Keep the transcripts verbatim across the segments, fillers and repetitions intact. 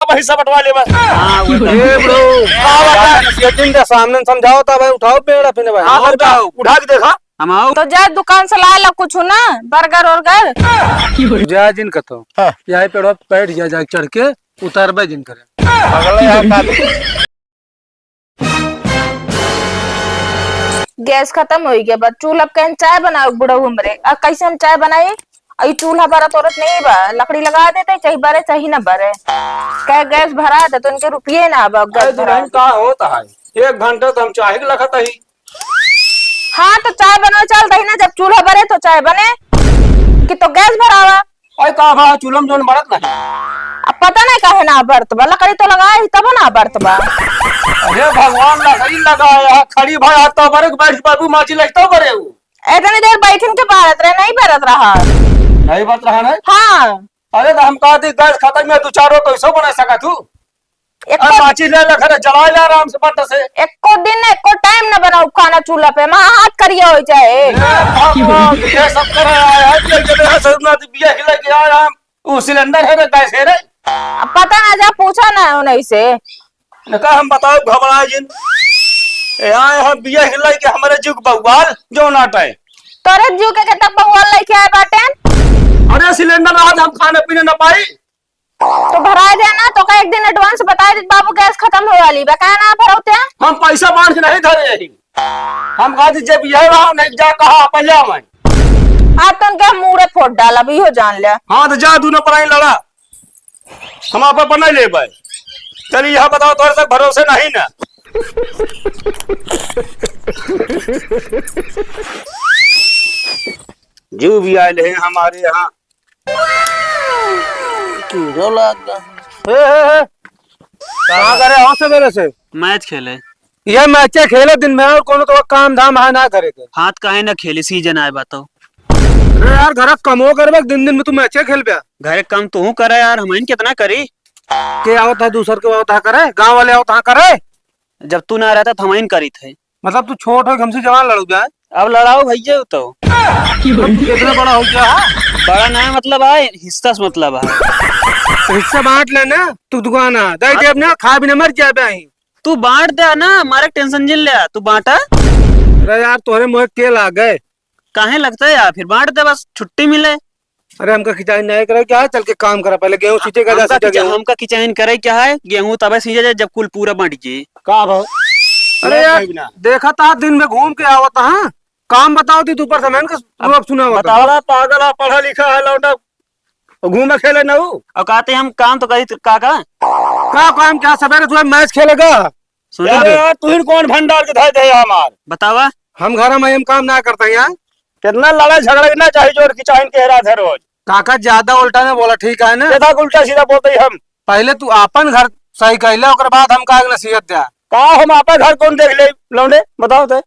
पैसा बंटवा ले बस। हाँ, वो तो। ए bro, का बात है? ये दिन के सामने समझाओ तो भाई, उठाओ पेड़ अपने भाई। हाँ, उठाओ। उठा के देखा। हम आओ। तो जा दुकान से लाए ला कुछ ना, burger उर्गर। जा जिन कतो। हाँ। यही पेड़वा पे बैठ जा, जा चढ़ के उतरबे जिन करे। अगले यहाँ का गैस खतम होइ गया बा, चूल्हा पे कहेन चाय बनाओ बुढ़ऊ हमरे। आ कैसे हम चाय बनाई? आ ई चूल्हा बरत औरत नहीं बा, लकड़ी लगा देते, चाहे बरे चाहे न बरे। कहे गैस भरा दे, तो इनके रुपये ना बा, गैस अरे भरा दुल्हन दे। का होता है, एक घंटा तो हम चाय के लखत ही। हाँ तो चाय बनाओ चल दही ना, जब चूल्हा बरे तो चाय बने कि तो गैस भरावा। अरे का भा चूल्हा में जौन बरत नहीं। अब पता नहीं काहे ना बरत बा, लकड़ी तो लगाए ही तब ना बरत बा। अरे भगवान लकड़ी लगाए है, खड़ी भा तो बरे बैठ बाबू माची लगता बरे हूँ। इतनी देर बैठन के बरत रहे, नहीं बरत रहा। नहीं बरत रहा नहीं? हाँ। अरे तो हम कहा थी गैस खतम में दो चार रोटी कैसे बना सका तू? एको अरे माचिस ले ले घरे जला ले आराम से बट से। एको दिन एको time न बनाऊ खाना चूल्हा पे, माँ हाथ करिया हो जाए। ए भगवान, ये सब करे आए हैं, ये, ये, ये सब ना बिया हिला के आए हम। वो cylinder है रे, गैस है रे। अब पता ना जा, पूछा ना उन्हीं से। ने कहा हम बताओ घबरा जिन। ए आए हम बिया हिला के हमारे जुग बउआल जो नाटे। तोरे जुग के तब बउआल लेके आए बाटेन। अरे cylinder आज हम खाने पीने न पाई। तो भराए दे ना, तो का एक दिन advance बताए दे, बाबू गैस खतम होए वाली बा, का ना भरौते? हम पैसा बांध के नहीं धरे यही। हम कहा थी जब यह रहा नहीं जा कहा पहले मैं। आज तो उनके हम मूड़े फोड़ डाला, अब इहो जान ले। हाँ तो जा दोनों पराई लड़ा, हम आप पर नहीं ले पाए। चल यह बताओ तोहरे तक भरोसे नहीं ना। जो भी आए हैं हमारे यहाँ। कीड़ो लाग गया। ए, ए, ए, कहाँ करे हो सवेरे से? Match खेले। ये मैचे खेले दिन में और कोनो तो काम धाम है ना करे के। हाथ काहे ना खेले, season आए बा तो। अरे यार, घर कमो करबे, दिन दिन में तू मैचे खेलबे। घरे काम तू करे यार, हम कितना करी? के आवत है दूसर के आवत है करे, गांव वाले आवत है करे। जब तू ना रहता तो हम करीत है। मतलब तू छोट हो, हमसे जवान लड़ू जाए। अब लड़ाओ भैया तो। अब तू कितना बड़ा हो गया है? बड़ा ना है, मतलब आए, हिस्सा से मतलब है। तो हिस्सा बांट लेना, तू दुकान आ, दे दे अपना, खा भी ना मर जाए बे। तू बांट दे ना, मारे tension जिन ले, तू बांटा। अरे यार, तोहरे मोहे के लागे? काहे लगता है यार, फिर बांट दे बस, छुट्टी मिले। अरे हमका किचाइन नहीं करे क्या है? चल के काम करा, पहले गेहूं सींचे का, जा हमका सींचे किचा-, गेहूं। हमका किचाइन करे क्या है? गेहूं तबे सींचे जाए जब कुल पूरा बंट जाए। का भाव? अरे यार, भाई ना। देखा था दिन में घूम के आवत, हाँ? काम बताओ थी, तू ऊपर से मैंने अब सुना हुआ था। बताओ। बड़ा पागल है, पढ़ा लिखा है लौंडा, घूमे खेले ना हूँ। और कहते हम काम तो करी, का, का? का काम क्या? सवेरे सुबह मैच खेलेगा। सुनो यार, तो। यार, तू ही कौन भंडार के धर दे हमार? बतावा। हम घर में हम काम ना करते हैं यार। कितना लड़ाई झगड़ा ना चाहे, जोर की चाहे के रात है रोज। काका, ज्यादा उल्टा ना बोला, ठीक है ना? ये था उल्टा सीधा बोलते ही हम। पहले तू आपन घर सही कर ले, ओकर बाद हमका एक नसीहत दे। का हम आपन घर कौन देख ले, लौंडे? बताओ तो।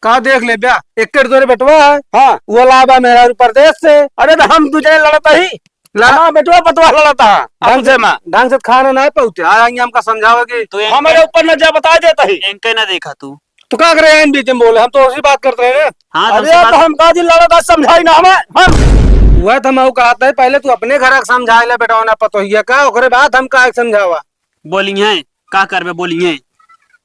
का देख ले बे? एक के तोरे बेटवा है। हाँ। वो लाबा मेहरारू परदेस से। अरे तो हम दू जने लड़ता ही। लड़ा। हमारा बेटवा पतवा लड़ता है। ढंग से, आपसे माँ। ढंग से खाना ना पाउते। आ आएंगे हमका समझावे कि तो इनके हमारे ऊपर न जा बता देता ही। इनके ना देखा तू। तो का करे आइन बीच में बोले? हम तो उसी बात करते हैं ना। हाँ, तो अरे उसी यार, बात तो हम का जी लड़ा था, समझाई ना हमें। हम वह तो हम कहते हैं, पहले तू अपने घर का समझा ले बेटवा ना पतोहिया का, ओकरे बाद हम का समझावा। बोली है, का करबे, बोली है।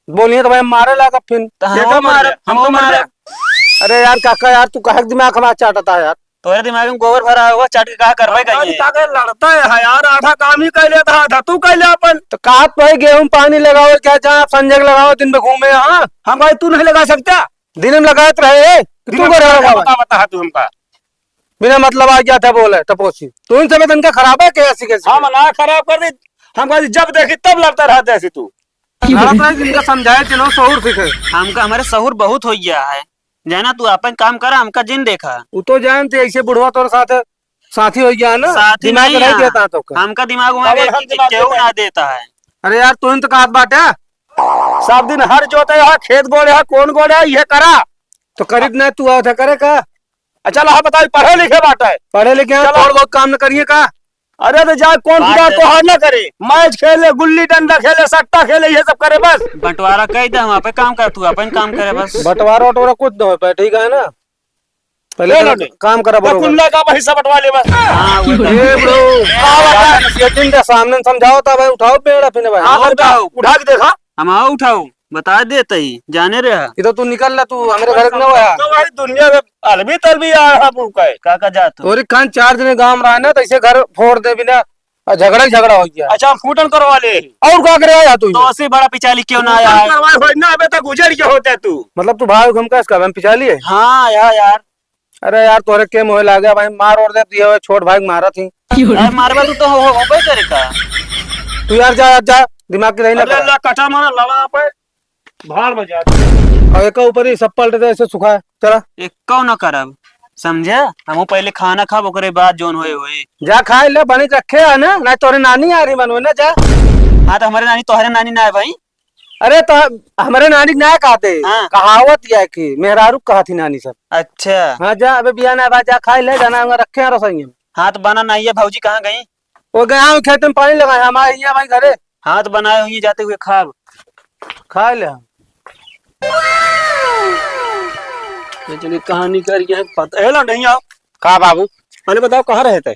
बोली है तो भाई मारे लागा फिर। तो हम देखा मारे, मारे, हम हम तो मारे। मारे। अरे यार काका यार, तू काहे के दिमाग हमारा चाटता है यार? तोरे दिमाग में गोबर भरा होगा, चाट के का करबे काका कहिए? जी, काका लड़ता है यार, आधा काम ही कर लेता है, आधा तू कर ले अपन। तो का तो है, गेहूं पानी लगाओ क्या, जहाँ संजय के लगाओ, दिन में घूमे, हाँ? हम भाई तू नहीं लगा सकता? दिन में लगात रहे, कि दिन तू में करे लगा लगावा? बता, बता तू हमका। बिना मतलब आ गया था बोले, तपोसी। तू इन समय तनका खराब है, कैसी, कैसी? हम ना खराब कर दे, हम कहा, जब देखी तब लड़ता रहता है तू। लड़त रहे, जिनका समझाए, जिन्हों सहूर सीखे। हमका हमारे सहूर बहुत हो गया है, जाना तू अपन काम करा, हमका जिन देखा। उ तो जानते, ऐसे बुढ़वा तोर साथ, साथी हो गया है ना, साथी दिमाग नहीं रह है। गया था तो का। हमका दिमाग उमाग बाबा, एक हम ही दिमाग केहू देता ना है। देता है। अरे यार, तू ही तो कहत बाटे। सब दिन हर जोते है, खेत गोड़े है, कौन गोड़े है, ये करा। तो करीब ना तू आवत है, करे का? अच्छा, ला बताओ, पढ़े लिखे बाटे? पढ़े लिखे हैं, चलो। थोड़ा बहुत काम न करिए का? अरे तो जा, कौन बात खुदा है। तोहार ना करे, मैच खेले, गुल्ली डंडा खेले, सट्टा खेले, ये सब करे बस। बंटवारा कह दे, हम आपे काम कर, तू अपन काम करे बस। बंटवारा वटवारा कुछ न हो पाए, ठीक है ना? पहले ए तो लोटे। काम करा तो बरोबर। कुंडा का भाई सब बटवा ले बस। हाँ, वो तो ए bro, का बात है? ये दिन के सामने समझाओ था भाई, उठाओ पेड़ अपने भाई। हाँ, हाँ, उठाओ, उठाओ। उठा के देखा। हम आओ उठाओ, बता देत ही, जाने रहा। ये तो तू निकल ला, तू हमरे घर के ना हुआ। तो भाई दुनिया में अलबी तलबी आ रहा बुक है। का का जात हो? तोरी कान चार दिन गाँव में रहा ना, तो इसे घर फोड़ दे बिना। और झगड़ा ही झगड़ा हो गया। अच्छा, हम फूटन करवा ले। और का करे आया तू? तो ऐसे बड़ा पिचाली क्यों ना आया है? करवाए होई ना, अबे तक गुजर के होते तू। मतलब तू भाई घूम का इसका हम पिचाली है? हाँ, यार, यार। अरे यार, तोरे के मोह लागे भाई, मार और दे दिए हुए, छोट भाई मारा थी। यार, मारबा तू तो हो, हो, होबे करे का? तू यार जा, यार जा, दिमाग की रही ना अरे करा। अल्लाह, कटा मारा लड़ा पे। भाड़ में जा। और एक ऊपर ही सब पलट दे, ऐसे सुखा है। चला। एक्को न करब, समझे? हमहू पहले खाना खाब, ओकरे बाद जौन होए होए। जा खाए ले, बने के रखे है ना, ना तोरे नानी आ रही मनो ना, जा। हाँ, तो हमारे नानी तोहरे नानी ना है भाई। अरे तो हमारे नानी ना कहते, हाँ। कहावत यह है कि मेहरारू कहा थी नानी सब। अच्छा। हाँ, जा, अबे बिया ना बा, जा खाए ले, जाना रखे हैं रसोई में। हाँ, तो बना नहीं है, भौजी कहाँ गई? वो गया हूँ खेत में पानी लगाए, हम आए हैं भाई घरे। हाँ, तो बनाए हुई जाते हुए खाब। खा ले हम। ये चलिए कहानी कर गया, पता है ना नहीं आप? का बाबू? पहले बताओ कहाँ रहे थे?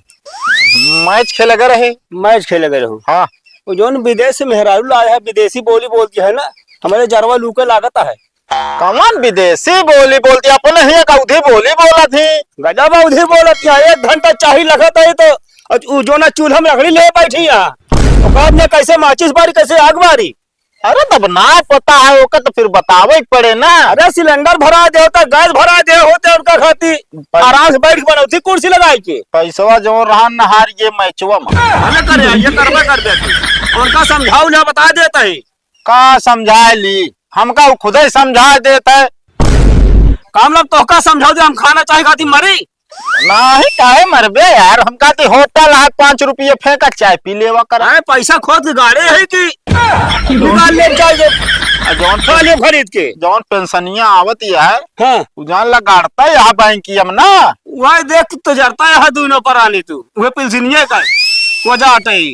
मैच खेले गए रहे। मैच खेले गए रहो? हाँ। वो जौन विदेश से मेहरारू लाया है, विदेशी बोली बोलती है ना, हमारे जरवा लूके लागत है। कौन विदेशी बोली बोलती? अपने ही एक अवधी बोली बोलत ही। गजब अवधी बोलत ही। एक घंटा चाही लगत है तो उ जो ना चूल्हा में रखड़ी ले बैठी है। ओकरा में कैसे माचिस बारी, कैसे आग बारी। अरे तब ना पता है ओकर तो फिर बतावे के पड़े ना। अरे सिलेंडर भरा दे होता, गैस भरा दे होते उनका खाती। पै- आराम से बैठ के बनौती कुर्सी लगाई के। पैसवा जो रहा नहार ये मैचवा में। हमें करे, ये करबे कर दे तू। उनका समझाऊ ना बता देता ही। का समझाए ली? हमका उ खुदे समझा देत है। का मतलब तोहका समझाऊ दे, हम खाना चाहे खाती मरी? नाही, काहे मरबे यार? हम कहते होटल है, पाँच रुपये फेंका, चाय पी लेवा कर। अरे पैसा खोद के गाड़े है कि निकाल ले जाए। आ जौन खा ले खरीद के। जौन पेंशनिया आवत ही है, हाँ। उ जान ला गाड़ता है यहाँ बैंकिया में ना। वह देख तो जरता है यहाँ दोनों परानी तू, वह पेंशनिया का है, वो जाट है।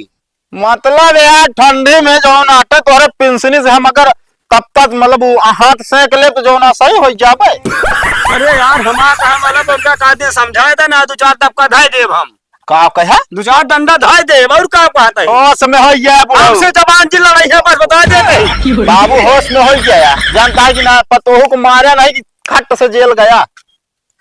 मतलब यार, ठंडी में जौन आटे तोहरे पिंसनी से हम अगर कब तक, मतलब, उ हाथ सेंक ले तो जौन सही हो जाबे। अरे यार, हमार कहा मतलब उनका का दे समझाए दे ना, दो चार दबका धाय देब हम। का कहे? दो चार डंडा धाय देब, और का कहत है? होश में हो गया बुढ़ऊ। हमसे जबान जी लड़ाई है, बस बता देते हैं। बाबू होश में हो गया, जानता है कि ना, पतोहू को मारा नहीं कि खट से जेल गया।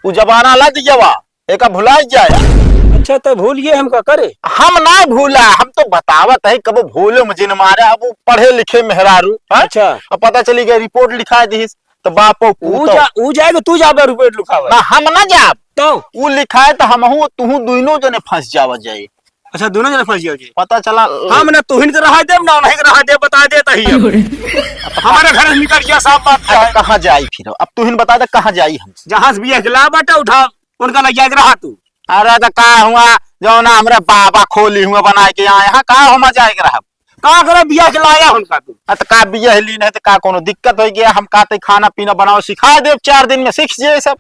उ जमाना ला दिया वा, एका भुला जाए। अच्छा, तो भूलिए हम का करे? हम ना भूला, हम तो बतावत है, कबो भूले में जिन मारे, अब उ पढ़े लिखे मेहरारू, हाँ? अच्छा। अब पता चली गई, रिपोर्ट लिखा दिहिस, तो बाप और उ पूत जा, उ जाएगा, तू जाबे रिपोर्ट लिखावे? ना, हम ना जाब। तो? उ लिखाए तो हमहू, तुहू दोनों जने फंस जावा जाए। अच्छा, दोनों जने फंस जाओ जी। पता चला, हम ना तुहिन के रहा देब, ना उन्हीं के रहा देब, बता देता ही अब। हमारे घर से निकल गया, साफ बात क्या अब है? कहाँ जाई फिर? अब तुहिन बता दे, कहाँ जाई हम? जहाँ से बिया के ला बाटे, उठा, उनका लग जाए के रहा तू। अरे तो का हुआ, जो ना हमरे बाबा खोली हुआ बनाए के यहाँ, यहाँ का हम जाए के रहा? का करे बिया के लाया उनका तू? अ, तो का बिया ली नहीं तो का कोनो दिक्कत हो गया? हम का ते खाना पीना बनाओ सिखा देब, चार दिन में सीख जाए सब।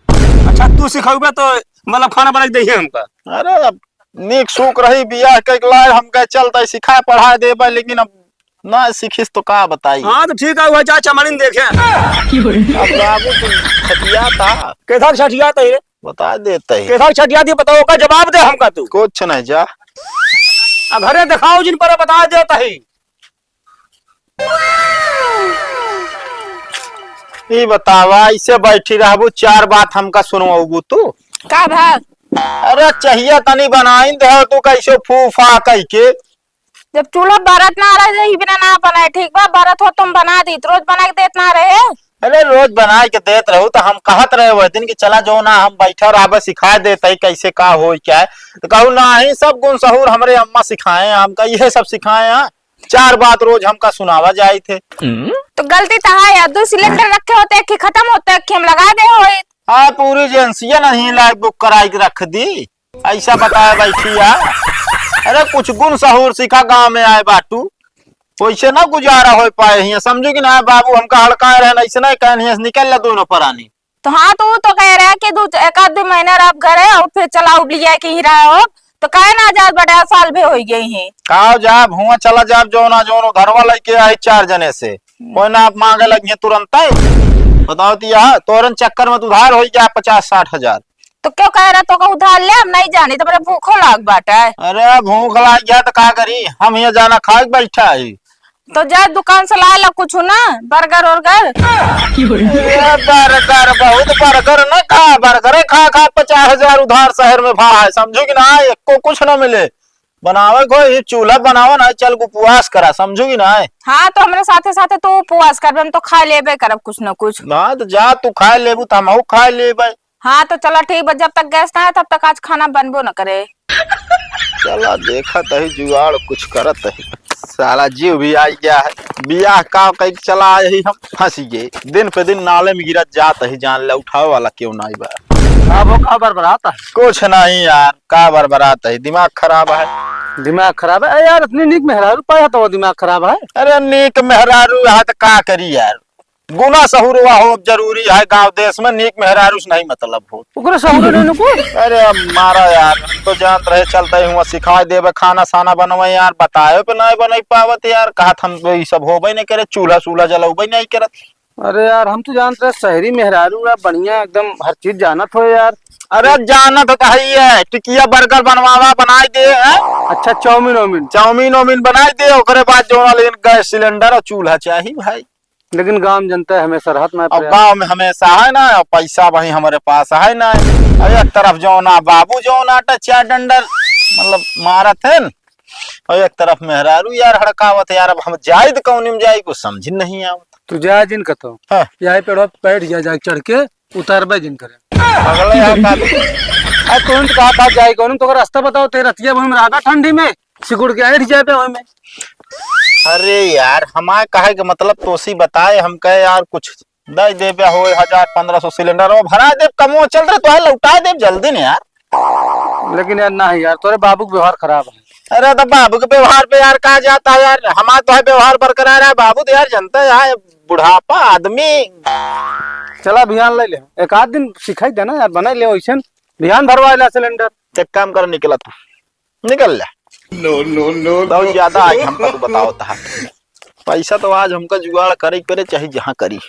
अच्छा, तू सिखाऊबे तो मतलब खाना बना के दइहे हमका? अरे अब नीक सूख रही बियाह के लाए, हम कहे चलता सिखाए पढ़ाए देबे, लेकिन अब ना सीखिस तो का बताई। हाँ, तो ठीक है, वह जा चमड़िन देखे। अब बाबू तू छठिया था। कैसा छठिया था ये? बता देते ही। कैसा छठिया थी बताओ, ओका जवाब दे हमका तू। कुछ नहीं जा। आ घरे दिखाओ जिन पर बता देता ही। ई बतावा, ऐसे बैठी रहबू, चार बात हमका सुनवाबू तू? का भा? अरे, चाहिए तनी बनाइन दे, तू कैसे फू फा कह के। जब चूल्हा बरत ना रहे, ही बिना ना बनाए, ठीक बा? बरत हो तुम बना दी, रोज बना के देत ना रहे। अरे, रोज बना के देत रहू, तो हम कहत रहे वह दिन कि चला जो ना, हम बैठा रहबे, सिखा देते ही कैसे का हो क्या है। तो कहू, "नहीं, सब गुण सहूर हमरे अम्मा सिखाए हैं, हमका ये सब सिखाए हैं।" चार बात रोज हमका सुनावा जाई थे। तो गलती तहार है, दो सिलेंडर रखे होते, एक ही खत्म होते, एक ही हम लगा दे होइत। हाँ, पूरी एजेंसिया नहीं लायक बुक कराई के रख दी, ऐसा बताए बैठी है। अरे, कुछ गुण सहूर सीखा, गांव में आए बाटू, वैसे ना गुजारा हो पाए हियां, समझू कि ना बाबू, हमका हड़काए रहे, ऐसे नहीं कहन हियां से निकल ला दोनों परानी। तो हाँ, तो वो तो कह रहे हैं कि दो, एक आध दो महीना रह घरे और फिर चला उबलिया के ही रहे हो, तो काहे ना आजाद बड़ा साल भी हो गई है। का जाब, हुआ चला जाब, जो ना जो घरवा लेके आए चार जने से, कोई ना आप मांगे लगे तुरंत। बताओ तो यह तोरन चक्कर में तो उधार हो गया पचास साठ हजार। तो क्यों कह रहा, तो का उधार ले, हम नहीं जानी, तो मेरे भूखो लाग बाटे। अरे भूख लाग गया तो का करी, हम ये जाना खाए के बैठा है। तो जा दुकान से लाए ला कुछ ना, बर्गर उर्गर। ये बर्गर, बहुत बर्गर ना खा, बर्गर खा खा पचास हजार उधार शहर में भा है, समझू कि ना, एको कुछ ना मिले। बनावे को ये चूल्हा बनावा ना, चल उपवास करा, समझू कि ना। हाँ, तो हमरे साथे साथे तू उपवास करबे, हम तो खा लेबे करब कुछ ना कुछ। ना तो जा, तू खा लेबू तो हमहू खा लेबे। हाँ, तो चला ठीक बा, जब तक गैस ना आए तब तक आज खाना बनबो न करे। चला देखत ही जुगाड़ कुछ करत ही। साला जीव भी आ गया है, बियाह का कई चला ही हम फंस गए। दिन पे दिन नाले में गिरत जात ही, जान ले उठावे वाला क्यों नहीं बा। का भो, का बरबरात है? कुछ नहीं यार, का बरबरात है, दिमाग खराब है। दिमाग खराब है? ए यार, इतनी नीक मेहरारू पाया तो वो दिमाग खराब है? अरे नीक मेहरारू है तो का करी यार, गुना सहुरवा हो जरूरी है गांव देश में, नीक मेहरारू से नहीं मतलब हो। ओकरे सहुरे नहीं नको। अरे अब मारा यार, हम तो जानत रहे चलते ही हुआ सिखाए देबे खाना साना बनवे यार, बताए पे नहीं बने पावत यार, कहत हम तो ई सब होबे नहीं करे, चूल्हा सूल्हा जलौबे नहीं करत। अरे यार, हम तो जानत रहे शहरी मेहरारू है, बढ़िया एकदम हर चीज जानत हो यार। अरे जानत तो है, टिकिया बर्गर बनवावा, बनाए दे, हैं? अच्छा, चाउमीन वाउमीन? चाउमीन वाउमीन बनाए दे, ओकरे बाद जो वाला गैस सिलेंडर और चूल्हा चाहिए भाई। लेकिन गांव में जनता है, हमेशा रहत ना अब पड़े। गांव में हमेशा है ना, और पैसा भाई हमारे पास है ना। और एक तरफ जो ना बाबू जो ना टा चार डंडर मतलब मारत है न, और एक तरफ मेहरारू यार हड़कावत है यार। अब हम जाए तो कौन में जाए, कुछ समझ नहीं आवत। तू जा जिन कतो। हाँ। यही पेड़वा पे बैठ जा, जाके चढ़ के उतरबे जिन करे। अगले यहाँ का आ, कौन तो कहा था जाए कौन, तो रास्ता बताओ, ते रतिया वहीं में रहबा ठंडी में। सिकुड़ के ऐठ जाबे ओइमे। अरे यार, हमार कहे के मतलब तोसी बताए, हम कहे यार कुछ दे देबे हो, हजार पन्द्रह सौ सिलेंडर वो भरा देब, कमो चल रहे तो है, लौटा देब जल्दी ने यार। लेकिन यार नहीं यार, तोरे बाबू के व्यवहार खराब है। अरे तो बाबू के व्यवहार पे यार कहा जाता है यार, हमार तो है व्यवहार बरकरार है, बाबू तो यार जनता है बुढ़ापा आदमी। चला बिहान ले ले, एक आध दिन सिखाई देना यार, बनाई ले वैसे बिहान भरवा ला सिलेंडर। एक काम कर, निकला तू। निकल जा। No, no, no, बहुत no। ज्यादा आज हमका तू बताओ था। पैसा तो आज हमका जुगाड़ करे ही करे, चाहे जहाँ करी।